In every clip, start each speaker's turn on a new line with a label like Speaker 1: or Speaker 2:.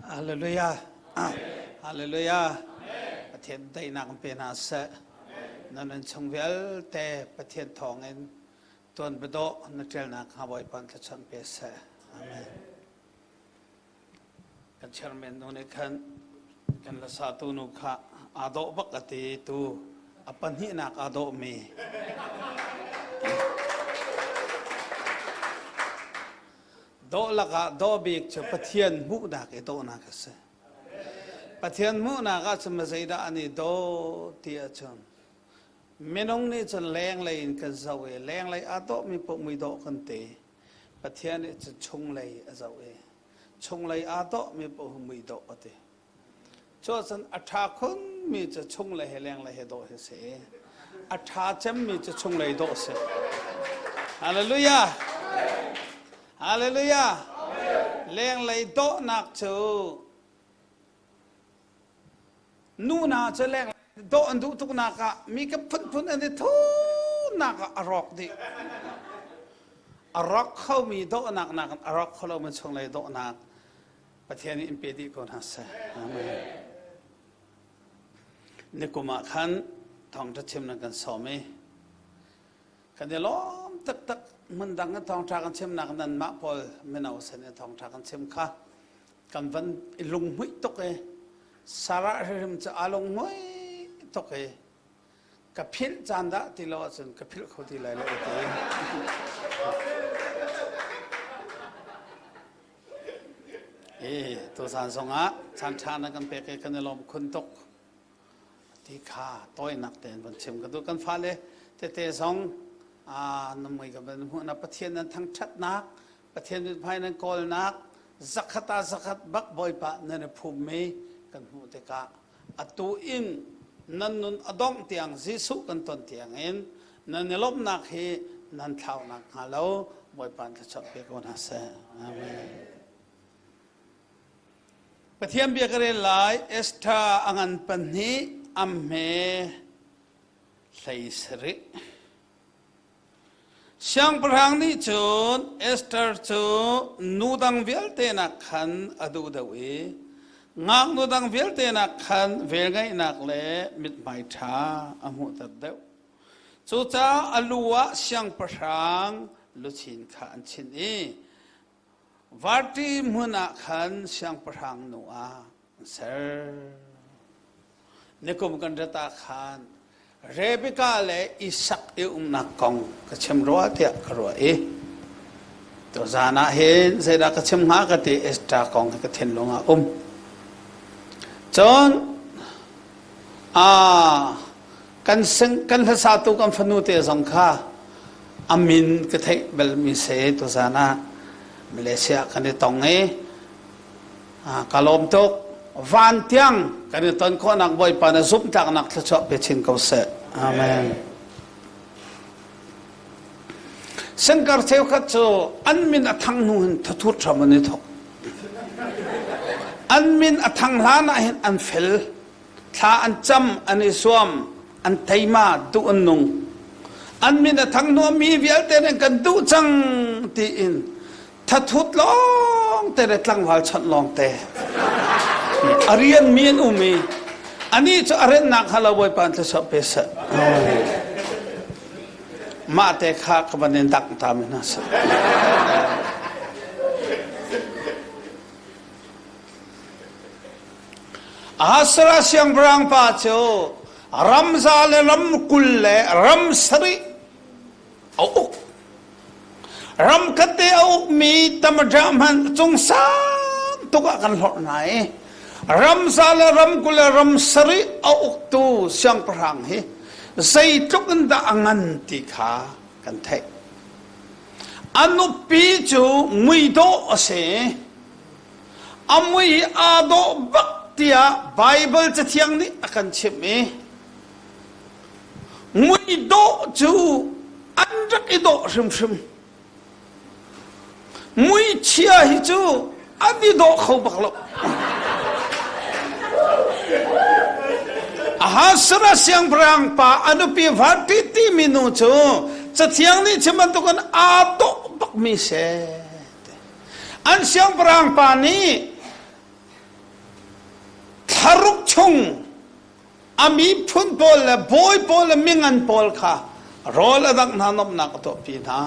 Speaker 1: Hallelujah. Hallelujah. Pathian daihnak in pe hna seh. Na nun chung vialte Pathian thawngin tuan biadawh na ṭialnak hnga Bawipa in thluachuah pe seh. Amen. Kan chairman nu nih khan kan lasatu nu kha aa dawh bak a ti tu a pahnihnak aa dawhmi. Dawh lakah dawh bik cu Pathian hmuhnak i dawhnak a si. Pathian hmuhnak ahcun zeidah an i dawh ti ahcun minung nih cun lenglei in kan zoh i lenglei aa dawhmi paoh muidawh kan ti. Pathian nih cun chunglei a zoh i chunglei aa dawhmi paoh hi muidawh a ti. Cuahcun a ṭha khunmi cu chunglei he lenglei he dawh hi si. A ṭha cemmi cu chunglei dawh si. Hallelujah! Hallelujah! Lenglei dawhnak cu Nu hna cu leng dawh an duh tuknak ah mi ka phunphun an i thunak ah a rawk dih. A rawk khomi dawhnak nakin a rawk kho lomi chunglei dawhnak Pathian nih in pe dih ko hna seh. Amen. Nikum ah khan thawngṭha chim nan kan sawm i kan i lawm taktak hmundang in thawngṭha kan chimnak nanmah pawl mino sin i thawngṭha kan chim kha kan van i lunghmuih tuk i Sarah hrim cu aa lunghmuih tuk i ka philh caan dah ti lo ahcun ka philh kho ti lai lo ti. E tuzan zongah caan ṭha na kan pek i kan i lawm khun tuk ti kha tawinak tein van chim ka duh. Kan fale tete zong na mui ka van hmuh na Pathian nan thangṭhatnak Pathian mithmai nan kawlnak zakhat ah zakhat bak Bawipa nan i phummi kan hmuh tikah atu in nan nun a dongh tiang Jesuh kan ton tiang in nan i lawmhnak hi nan thlaunak hnga lo Bawipa in thluachuah pe ko hna seh. Amen. Pathian bia ka rel lai Esther a ngan pahnih am hme hlei sarih. Siangpahrang nih cun Esther cu nu dang vialte nakkhan a duh deuh i ngaknu dang vialte nakkhan velngeihnak le mithmai ṭha a hmuhter deuh. Cucaah a lu ah siangpahrang luchin kha an chinh i Varṭi hmun ah khan siangpahrang nu ah an ser. Nikum kan rat ah khan Rebekah le Isak i umnak kong ka chim rua tiah ka ruah i tuzaan ah hin zeidah ka chim hnga ka ti Esther kong hi ka thinlung ah um. Cun kan sing kan hlasatu kan fanu te zong kha a min ka theih balmi si tuzaan ah Malaysia kan i tong i Ka lawm tuk. Van tiang kan i ton khawhnak Bawipa na zumhtlaknak thluachuah pe chin ko seh. Amen. Sengkar cheukhat cu an min a thang hnu hin thathut hram an i thok. An min a thang hlan ah hin an fel. Thla an cam, an i zuam, an teima, duh an nung. An min a thang hnu mi vialte nih kan duh cang tiin thathut lawng te le tlangval chawnh lawng te a rian mi an um i anih cu a rennak hnga lo Bawipa in thluachuah pe seh. Mah te kha ka van in dangh ta mi hna seh. Ahasuerus siangpahrang pa cu ramza le ramkul le ram sarih a uk. Ram khatte a ukmi tamaṭa hmanh cung sang tuk ah kan hlorh hna i ramza le ramkul le ram sarih a uktu siangpahrang hi zeitluk in dah a ngan ti kha kan theih. A nupi cu muidawh a si. A mui hi aa dawh bak tiah Baibal Cathiang nih a kan chimh i muidawh cu an rak i dawh hrimhrim. Muichia hi cu an i dawh kho bak lo. Ahasuerus siangpahrang pa a nupi Vashti timi nu cu Cathiang nih chim bantukin aa dawh bakmi si. An siangpahrang pa nih chung a miphun pawl le bawi pawl le mingan pawl kha rawl a dangh hna nuamhnak a tuahpi hna.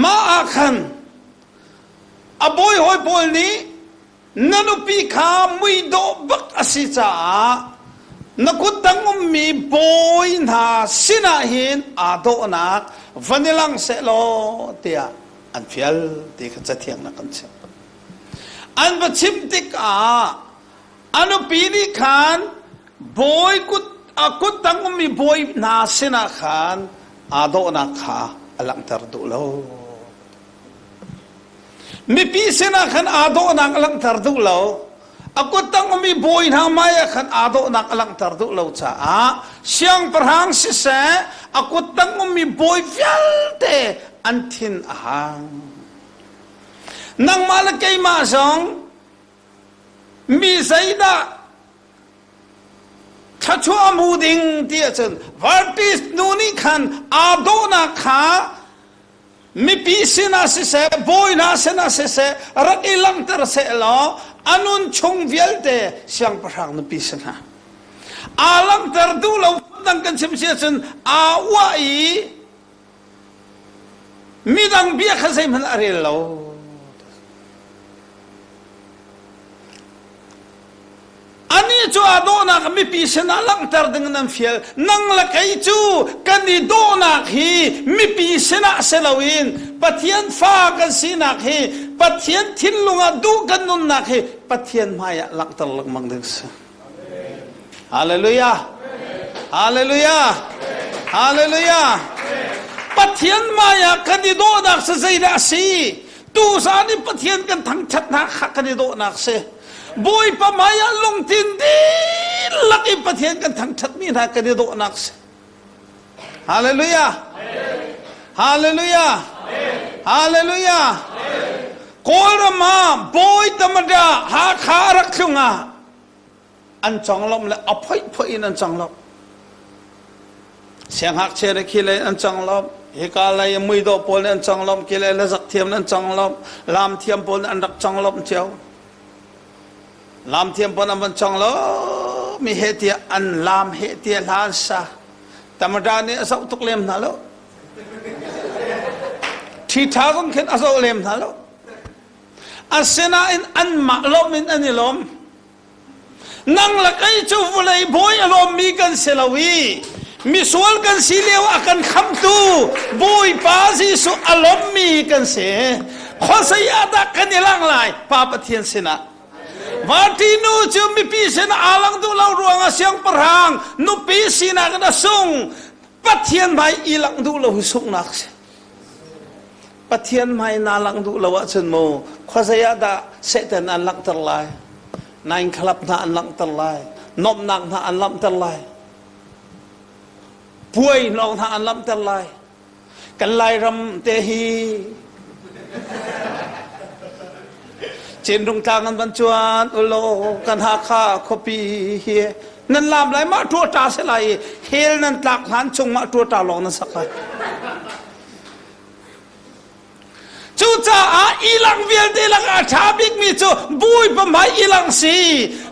Speaker 1: Mah ah khan a bawi hawi pawl nih na nupi kha muidawh bak a si caah na kuttang ummi bawi hna sinah hin aa dawhnak van i lang seh law tiah an fial ti kha cathiang na kan chimh. An va chim tikah a nupi nih khan bawi kut a kuttang ummi bawi hna sinah khan aa dawhnak kha a langhter duh lo. Mipi sinah khan aa dawhnak a langhter duh lo. A kuttang ummi bawi hna hmai ah khan aa dawhnak a langhter duh lo caah siangpahrang siseh a kuttang ummi bawi vialte an thin a hang. Nangmah le keimah zong mi zeidah thluachuah hmu ding ti ahcun Vartis nu nih khan aa dawhnak kha mipi sinah siseh bawi hna sinah siseh rak i langhter seh law a nun chung vialte siangpahrang nupi si hna aa langhter duh lo dang kan chim si ahcun aa uah i midang bia kha zeihmanh a rel lo Anih cu aa dawhnak mipi sinah langhter ding in an fial. Nang le kei cu kan i dawhnak hi mipi sinah si loin Pathian fa kan sinak hi Pathian thinlung ah duh kan nunnak hi Pathian hmaiah langhter lengmang ding si. Hallelujah. Hallelujah. Hallelujah. Pathian hmaiah kan i dawhnak si zeidah a si? Tuzaan i Pathian kan thangṭhatnak kha kan i dawhnak si. Bawipa hmaiah lungthin dihlak in Pathian kan thangṭhatmi hna kan i dawhnak si. Hallelujah. Hallelujah. Hallelujah. Kawlram ah Bawi Tamada Hakha a rak thlung ah an conglawmh le a phoih in an conglawmh. Siangngakchia le khi lei an conglawmh. Hika lei muidawh pawl nih an conglawmh, khi lei hlazak thiam nih an conglawmh, laam thiam pawl nih an rak conglawmh cio. Laam thiam pawl an van conglawmh mi he tiah an laam he tiah hla an sa. Tamada nih a zoh tuk lem hna lo. Ṭhiṭha zong khin a zoh lem hna lo. Asinain anmah lawm in an i lawm. Nang le kei cu vawlei bawi a lawmmi kan si lo i misual kan si lio a kan khamtu Bawipa Jesuh a lawmmi kan si. Khuasei ah dah kan i lang lai Pa Pathian sinah. Vati nu cu mipi sinah aa lang duh lo ruangah siangpahrang nupi sinak in a sung. Pathian hmai i langh duh lo hi sunghnak si. Pathian hmai naa langh duh lo ahcun mu khuazei ah dah Satan an langhter lai? Nine club hna an langhter lai. Nuamhnak hna an langhter lai. Puai lawng hna an langhter lai. Kan Lairam te hi Cinrung tlang an van cuan ulaw kan Hakha khuapi hi nan lam lai mah ṭuaṭa si lai i hell nan tlak hlan chung mah ṭuaṭa lawng nan sak lai. Cucaah ilang vialte lakah a ṭha bikmi cu Bawipa hmai ilang si.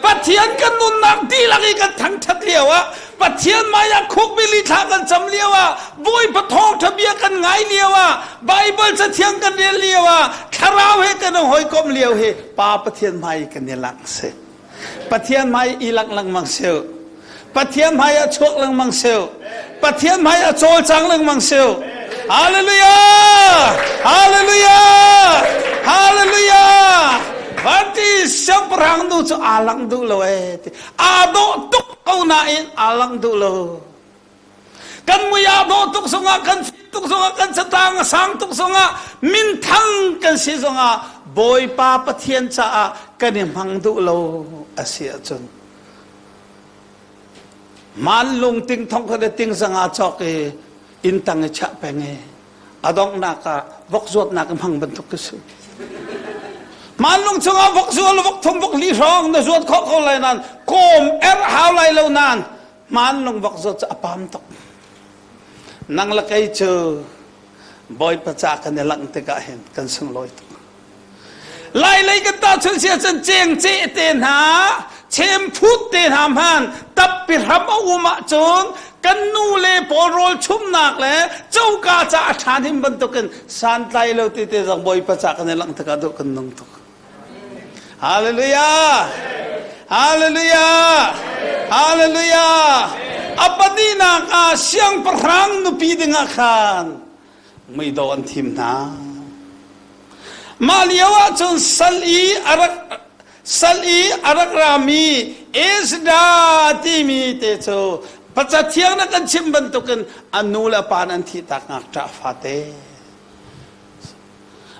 Speaker 1: Pathian kan nunnak dihlak i kan thangṭhat lioah, Pathian hmaiah khukbili thla kan cam lioah, Bawipa thawngṭha bia kan ngai lioah, Baibal cathiang kan rel lioah, Thlarau he kan i hawikomh lio hi Pa Pathian hmai kan i langh si. Pathian hmai i langh lengmang si. Pathian hmai ah chuak lengmang si. Pathian hmai ah cawlcang lengmang si. Hallelujah! Hallelujah! Hallelujah! Vanti siangpahrang nu cu aa lang duh lo ee. Aa dawh tuk ko nain aa lang duh lo. Kan mui aa dawh tuk zongah, kan fim tuk zongah, kan catang a sang tuk zongah, minthang kan si zongah Bawipa Pathian caah kan i hmang duh lo a si ahcun manlung ting thong kha le ting zanga cawk i inn tang i chiah peng i a donghnak ah vok zuatnak i hmang bantuk ka si. Manlung chungah vok zual vok thum vok li hrawng na zuat khawh ko lai nan kawm er hau lai lo nan Hmaan lungvak zawt cu a pam tuk. Nang le kei cu Bawipa ca kan i langh tikah hin kan sunglawi tuk. Lailei kan tahchunh si ahcun cengceh te hna, chemphut te hna hman tappi hram a um ahcun kan nu le pawl rawl chumnak le coka ca a ṭha hnim bantukin santlai lo ti te zong Bawipa ca kan i langh tikah duh kan nung tuk. Hallelujah! Hallelujah! Hallelujah! A pahnihnak ah siangpahrang nupi dingah khan muidawh an thim hna. Mah lio ahcun sal i a rak sal i a rak rami Ezra timi te cu paca thiang na kan chim bantukin a nu le a pa an thih tak ngakṭah fate.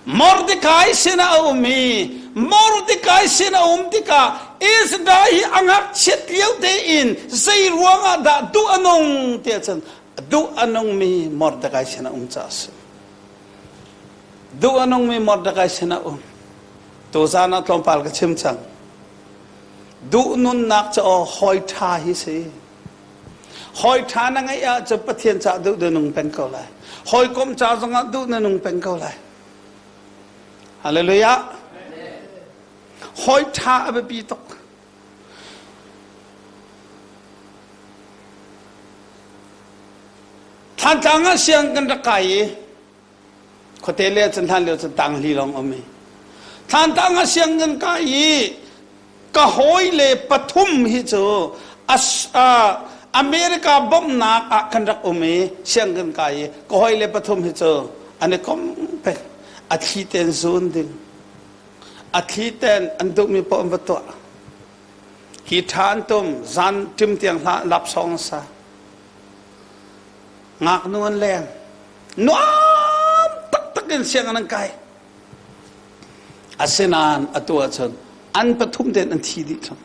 Speaker 1: Mordekai sinah a um i Mordekai sin a um tikah Ezra hi a ngakchiat lio tein zei ruangah dah duh a nung tiah cun duh a nungmi Mordekai sin a um caah a si. Duh a nungmi Mordekai sin a um. Tuzaan ah tlawmpal ka chim cang. Duh nunnak cu aw hawi ṭha hi si. Hawi ṭha na ngeih ahcun Pathian caah duh na nung peng ko lai. Hawikom ca zongah duh na nung peng ko lai. Hallelujah. Hawi ṭha a biapi tuk. Thantlang ah siang kan rak kai i khuate le cun hlan lio cun tanghli lawng um i Thantlang ah siang kan kai i ka hawi le pathum hi cu America bawmhnak ah kan rak um i siang kan kai i ka hawi le pathum hi cu an i kom peng a thli ten zun ding a thli ten an duhmi paoh an va tuah hi ṭha an tum zan ṭim tiang hlah lapsawng sa ngaknu an leng nuam taktak in sianginn an kai asinain atu ahcun an pathum tein an thi dih cang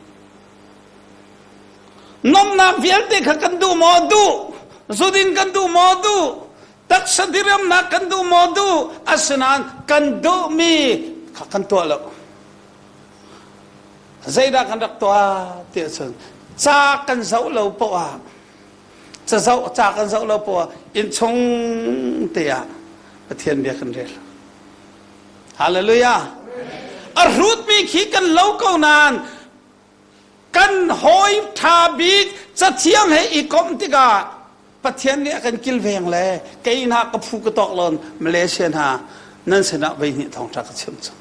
Speaker 1: nomnak vialte kha kan duh maw duh zudin kan duh maw duh taksa diriamnak kan duh maw duh asinain kan duhmi kha kan tuah lo zeidah kan rak tuah ti ahcun ca kan zoh lo poah ah ca zoh ca kan zoh lo poah innchung te ah Pathian bia kan rel Hallelujah a hrutmi khi kan lo ko nain kan hawi ṭha bik cathiang he i komh tikah Pathian nih a kan kilveng le kei hna ka phu ka tawk lon Malaysia hna nan sinah vei hnih thawngṭha ka chim cu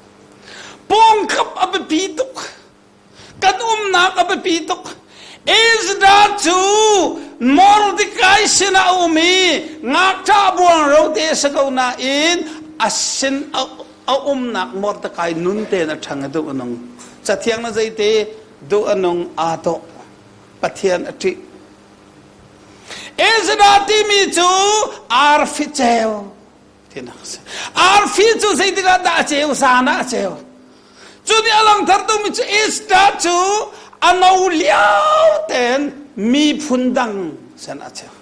Speaker 1: pawngkap a biapi tuk Kan umnak a biapi tuk. Ezra cu Mordecai sinah a um i ngakṭah buangro te a si ko nain a sin a umnak Mordecai nun tein a ṭhang i duh a nung. Cathiang na zeite duh a nung aa dawh. Pathian a ṭih. Ezra timi cu arfi ceu tinak a si. Arfi cu zeitik ah dah a ceu? Zan ah a ceu. Cu nih a langhter tumi cu Esther cu a no lio tein miphun dang sin a ceu.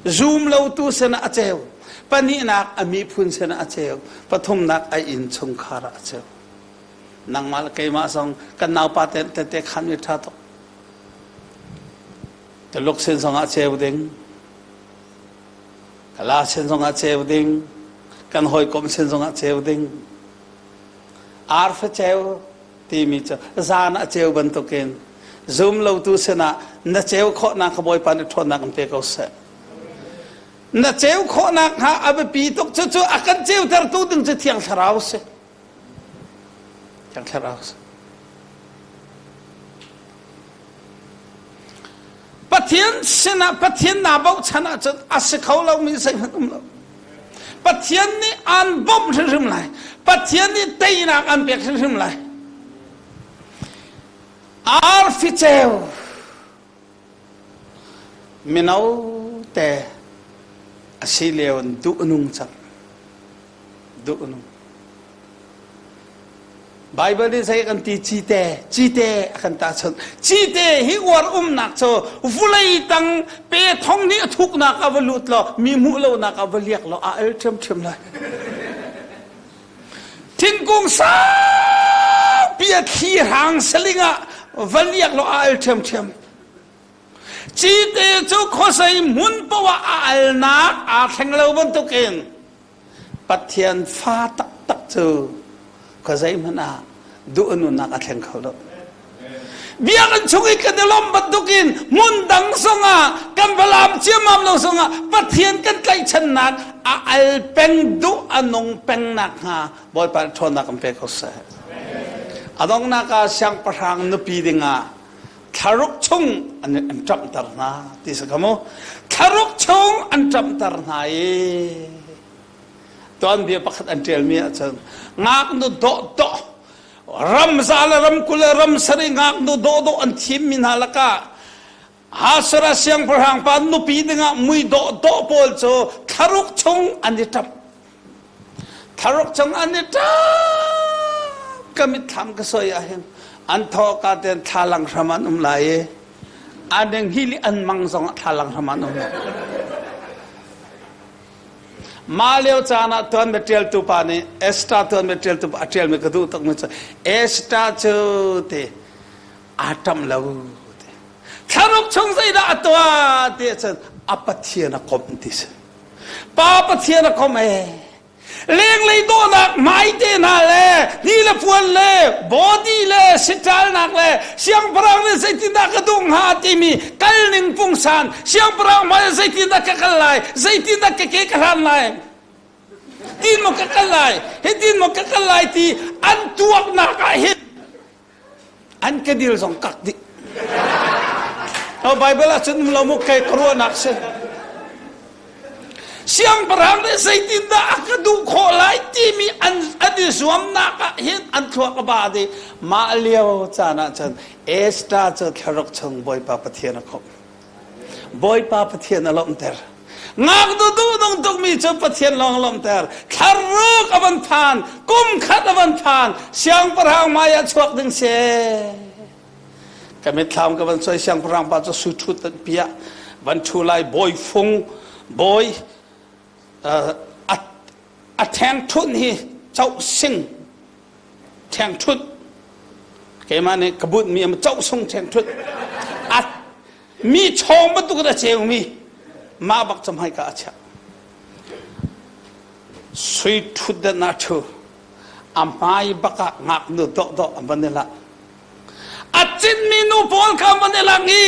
Speaker 1: Zum lotu sin ah a ceu. Pahnihnak a miphun sin ah a ceu. Pathumnak a innchungkhar ah a ceu. Nangmah le keimah zong kan naupa te tete khan mi ṭha tuk. Tuluk sin zong ah ceu ding. Kala sin zong ah ceu ding. Kan hawikom sin zong ah ceu ding. Arfa ceu timi cu zan a ceu bantukin zum lotu sinah na ceu khawhnak kha Bawipa nih ṭhawnnak in pe ko seh. Na ceu khawhnak hnga a biapi tuk cucu a kan ceutertu ding cu Thiang Thlarau si. Thiang Thlarau si. Pathian sinah Pathian naa bochan ahcun a si kho lomi zeihmanh um lo. Pathian nih aan bawmh hrimhrim lai. Pathian nih teinak an pek hrimhrim lai. Arfi ceu mino te a si lio in duh a nung cang. Duh a nung. Baibal nih zei kan ti cite cite a kan tahchunh cite hi uar umnak cu vulei tang pe thong nih a thuknak a va lut law mi hmuh lonak a va liak law a el ṭhiamṭhiam lai thingkung saupi a thli hrang saling ah va liak law a el ṭhiamṭhiam cite cu khuasei hmun poah a alnak aa thleng lo bantukin Pathian fa taktak cu. Ka zeihmanh ah duh a nunnak a thleng kho lo. Biakinn chung i kan i lawmh bantukin hmun dang zongah kan va laam ciammam lo zongah Pathian kan tlaihchannak a al peng duh a nung peng nakhnga Bawipa nih ṭhawnnak kan pe ko seh. A donghnak ah siangpahrang nupi dingah thlaruk chung an an ṭamhter hna ti si kha mu. Thlaruk chung an ṭamhter hna i tuanbia pakhat an ṭialmi ahcun ngaknu dawhdawh ramza le ramkul le ram sarih ngaknu dawhdawh an thimmi hna lakah Hasara siangpahrang pa nupi dingah mui dawhdawh pawl cu thlaruk chung an i ṭap. Thlaruk chung an i ṭap. Ka mitthlam ka soi ahhin an thawka ten thlalang hram an um lai i an hili an mang zongah thlalang hram an um lai. Mah lio caan ah tuanbia ṭialtu pa nih Esther tuanbia ṭialtu pa a ṭialmi ka duh tukmi cu Esther cu ti aa ṭamh lo ti. Thlaruk chung zeidah a tuah ti ahcun a Pathian a komh ti si. Pa Pathian a komh ee. Lenglei dawhnak hmaite hna le ni le puan le body le siṭalnak le siangpahrang nih zeitindah ka duh hnga timi kalning pungsan siangpahrang hmai ah zeitindah ka kal lai zeitindah ka ke ka hlan lai tin maw ka kal lai hitin maw ka kal lai ti an tuaknak ah hin An kedil zong kak dih. No Bible ah cun um lo mu kei ka ruahnak si. Siangpahrang nih zeitindah a ka duh khawh lai timi an an i zuamnak ah hin an thluak a ba dih. Mah lio caan ah cun Esther cu thlaruk chung Bawipa Pathian a khawmh. Bawipa Pathian a lawmhter. Ngaknu duhnung tukmi cu Pathian lawng lawmhter. Thlaruk a van phan, kum khat a van phan, siangpahrang hmai ah chuak ding si. Ka mitthlam ka van soi siangpahrang pa cu sui ṭhut an piah. Van ṭhu lai bawi fung, bawi a ṭhengṭhunh hi coh sing ṭhengṭhunh keimah nih ka bunhmi a coh sung ṭhengṭhunh a mi chawng bantuk in a ceumi mah bak cu hmaika a chiah sui ṭhutdan ah ṭhu a hmai bak ah ngaknu dawhdawh an van i lah a cinmi nu pawl kha an van i lang i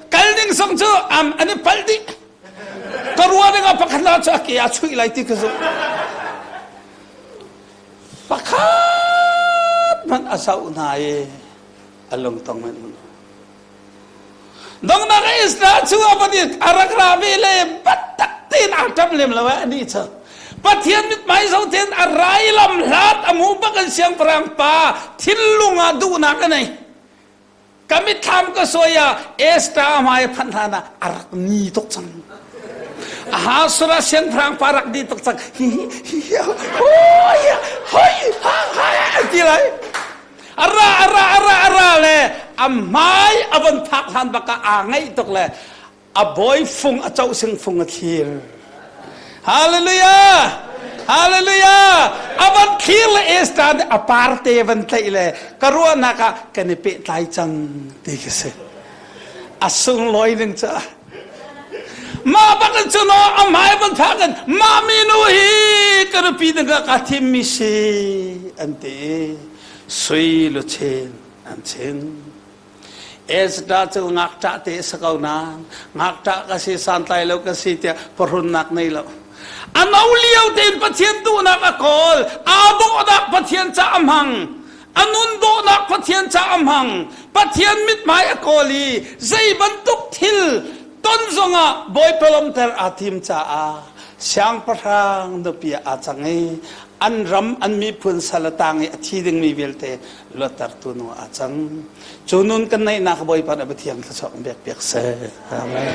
Speaker 1: kal ding zong cu an i palh dih ka ruah ding ah pakhat la cu a ke a chuih lai ti ka zumh pakhat hmanh a zoh hna i a lungtong men mun dongnak Israel cu a van i a rak ra ve le biatak tein aa ṭap lem lo eh ani cu Pathian mithmai zo tein a rai lam hlat a hmu bak in siangpahrang pa thinlung ah duhnak a nei Ka mitthlam ka suai ah Esther a hmai a phanh hlan ah a rak ni tuk cang. Ahasuerus siangpahrang pa rak ni tuk cang. Hi hi hi hoi hoi ha ha ti lai. A ra a ra a ra a ra le a hmai a von phak hlan bak ah aa ngaih tuk le a bawi fung a coh sing fung a thlir hallelujah hallelujah a van thlir le Esther nih a parte van tlaih le ka ruahnak ah kan i pehtlai cang ti ka si a sunglawi ning cu mah bak in cun a hmai van phak in mah minu hi ka nupi ding ah kaa thimmi si an ti sui luchin an ching Ezra cu ngakṭah te a si ko nain ngakṭah ka si santlai lo ka si tiah pahrunnak nei lo. A no lio tein Pathian duhnak a kawl, aa dawhnak Pathian ca a hmang, a nun dawhnak Pathian ca a hmang, Pathian mithmai a kawl i zei bantuk thil ton zongah Bawipa lawmhter aa tim caah siangpahrang nupi ah aa cang i an ram an miphun sal a tang i a thi dingmi vialte luattertu nu ah cang. Cu nun kan neihnak Bawipa nih Pathian thluachuah kan pek piak seh. Amen.